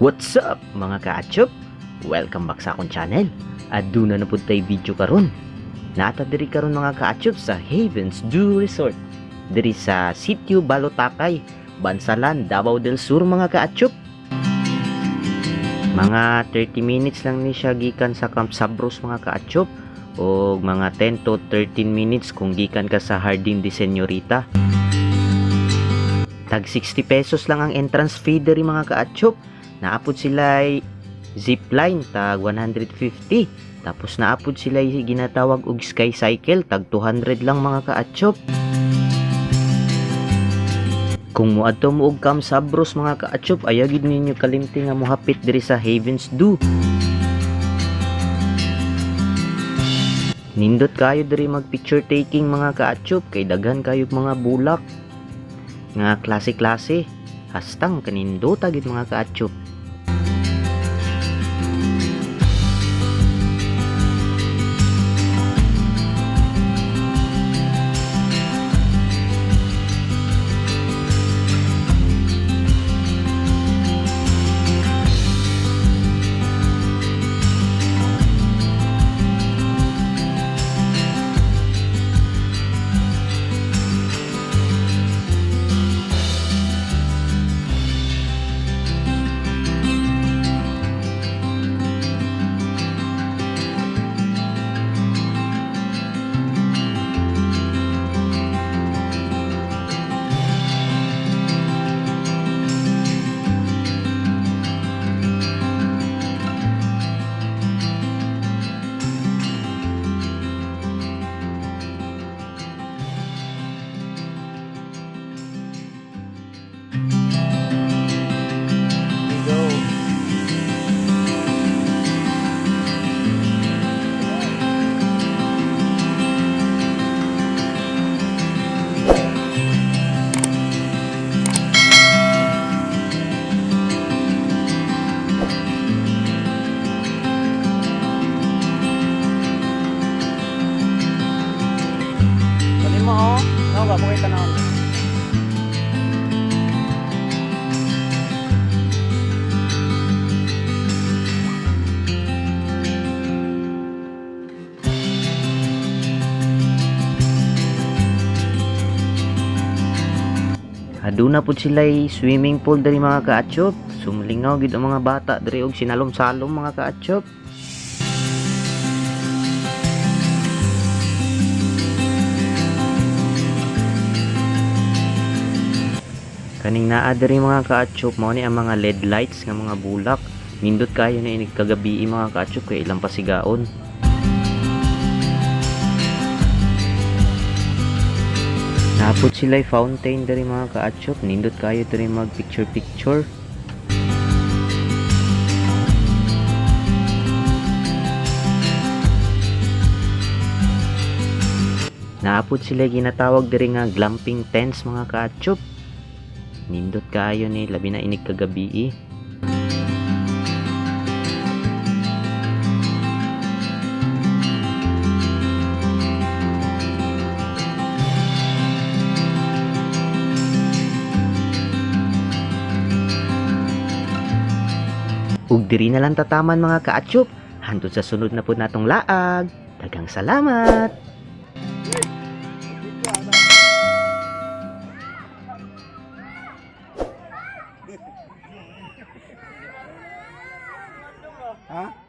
What's up, mga kaatsyop? Welcome back sa akong channel. Aduna na pud tay video karon. Naa ta diri karon, mga kaatsyop, sa Havens Do Resort. Diri sa Sitio Balotakay, Bansalan, Davao del Sur, mga kaatsyop. Mga 30 minutes lang ni siya gikan sa Camp Sabros, mga kaatsyop, o mga 10 to 13 minutes kung gikan ka sa Hardin de Señorita. Tag 60 pesos lang ang entrance fee diri, mga kaatsyop. Naa pod sila zipline, tag 150. Tapos naa pod sila ginatawag og sky cycle, tag 200 lang, mga kaatsyop. Kung muadto mo og Camp Sabros, mga kaatsyop, ayaw gid ninyo kalimti nga mohapit diri sa Havens Do. Nindot kayo diri mag picture taking, mga kaatsyop, kay daghan kayo mga bulak nga klase-klase. Hastang kanindota gid, mga kaatsyop. We go. Kunin mo oh. No, ba mo tanawon. Aduna pud sila swimming pool diri, mga kaatsyop. Sumlingaw gid ang mga bata diri og sinalom-salom, mga kaatsyop. Kaning naa diri, mga kaatsyop, mao ni ang mga LED lights nga mga bulak. Nindot kayo na inig kagabi, mga kaatsyop, kay ilang pasigaon. Naa pod sila fountain diri, mga kaatsyop. Nindot kayo diri mag picture picture. Naa pod sila ginatawag diri nga glamping tents, mga kaatsyop. Nindot kayo ni, labi na inig kagabi. Ug diri na lang tataman, mga kaatsyop. Hantod sa sunod na pod natong laag. Daghang salamat! Ha?